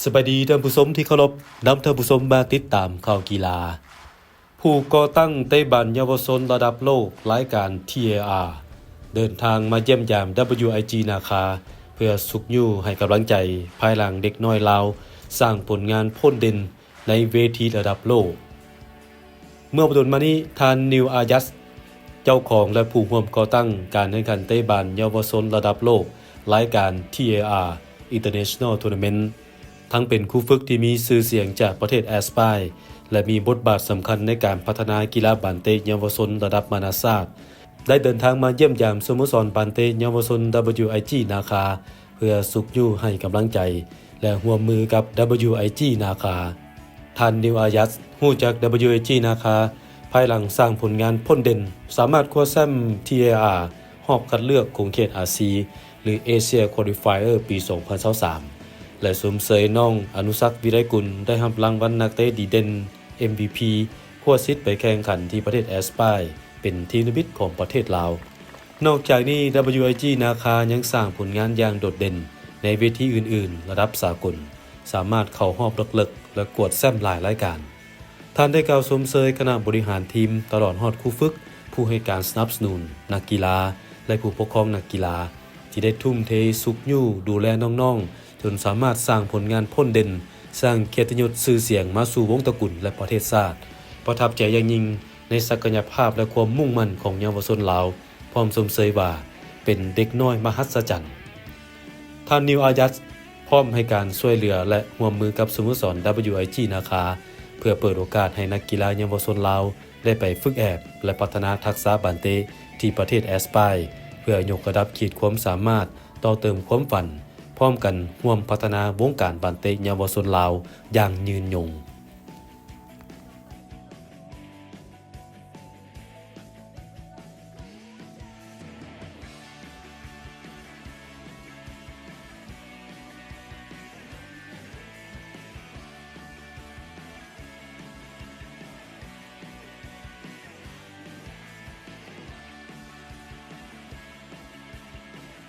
ສະບາຍດີທ່ານຜູ້ຊົມທີ່ເຄົາລົບ, ນຳທ່ານຜູ້ຊົມມາຕິດຕາມຂ່າວກິລາ. ຜູ້ກໍ່ຕັ້ງເຕະບານເຍົາວະຊົນລະດັບໂລກ ລາຍການ ທີເອອາ ເດີນທາງມາຢ້ຽມຢາມ WIG ນາຄາ ເພື່ອຊຸກຍູ້ໃຫ້ກຳລັງໃຈ ພາຍຫຼັງເດັກນ້ອຍລາວສ້າງຜົນງານພົ້ນເດັ່ນໃນເວທີລະດັບໂລກ. ເມື່ອບໍ່ດົນມານີ້, ທ່ານ ນິວ ອາຍັດ ເຈົ້າຂອງ ແລະ ຜູ້ຮ່ວມກໍ່ຕັ້ງການແຂ່ງຂັນເຕະບານເຍົາວະຊົນລະດັບໂລກ ລາຍການ ທີເອອາ International Tournament ທັງເປັນຄູຝຶກທີ່ມີຊື່ສຽງຈາກປະເທດແອັດສະປາຍ ແລະ ມີບົດບາດສຳຄັນໃນການພັດທະນາກິລາບານເຕະເຍົາວະຊົນລະດັບນານາຊາດ, ໄດ້ເດີນທາງມາຢ້ຽມຢາມສະໂມສອນບານເຕະເຍົາວະຊົນ WIG ນາຄາ ເພື່ອຊຸກຍູ້ໃຫ້ກຳລັງໃຈ ແລະ ຮ່ວມມືກັບ WIG ນາຄາ. ທ່ານ ນິວ ອາຍັດ ຮູ້ຈັກ WIG ນາຄາ ພາຍຫຼັງສ້າງຜົນງານພົ້ນເດັ່ນ, ສາມາດຄວ້າແຊ້ມ ທີເອອາ ຮອບຄັດເລືອກຂົງເຂດ RC ຫຼື Asia Qualifier ປີສອງພັນຊາວສາມ ແລະ ຊົມເຊີຍນ້ອງ ອະນຸສັກ ວິໄລກຸນ ໄດ້ຮັບລາງວັນນັກເຕະດີເດັ່ນ MVP ຄວ້າສິດໄປແຂ່ງຂັນທີ່ປະເທດແອັດສະປາຍ ເປັນທີມນິມິດຂອງປະເທດລາວ. ນອກຈາກນີ້ WIG ນາຄາຍັງສ້າງຜົນງານຢ່າງໂດດເດັ່ນໃນເວທີອື່ນໆລະດັບສາກົນ, ສາມາດເຂົ້າຮອບເລິກໆ ແລະ ກວດແຊ້ມຫຼາຍລາຍການ. ທ່ານໄດ້ກ່າວຊົມເຊີຍຄະນະບໍລິຫານທີມ, ຕະຫຼອດຮອດຄູຝຶກ, ຜູ້ໃຫ້ການສະໜັບສະໜູນ, ນັກກິລາ ແລະ ຜູ້ປົກຄອງນັກກິລາ ທີ່ໄດ້ທຸ່ມເທຊຸກຍູ້ດູແລນ້ອງໆ ຈົນສາມາດສ້າງຜົນງານພົ້ນເດັ່ນ, ສ້າງກຽດຕິຍົດຊື່ສຽງມາສູ່ວົງຕະກຸນ ແລະ ປະເທດຊາດ. ປະທັບໃຈຢ່າງຍິ່ງໃນສັກກະຍະພາບ ແລະ ຄວາມມຸ່ງໝັ້ນຂອງເຍົາວະຊົນລາວ, ພ້ອມຊົມເຊີຍວ່າເປັນເດັກນ້ອຍມະຫັດສະຈັນ. ທ່ານ ນິວ ອາຍັດ ພ້ອມໃຫ້ການຊ່ວຍເຫຼືອ ແລະ ຮ່ວມມືກັບສະໂມສອນ WIG ນາຄາ ເພື່ອເປີດໂອກາດໃຫ້ນັກກິລາເຍົາວະຊົນລາວ ໄດ້ໄປຝຶກແອບ ແລະ ພັດທະນາທັກສະບານເຕະທີ່ປະເທດແອັດສະປາຍ ເພື່ອຍົກລະດັບຂີດຄວາມສາມາດ, ຕໍ່ເຕີມຄວາມຝັນ, ພ້ອມກັນຮ່ວມພັດທະນາວົງການບານເຕະເຍົາວະຊົນລາວຢ່າງຍືນຍົງ.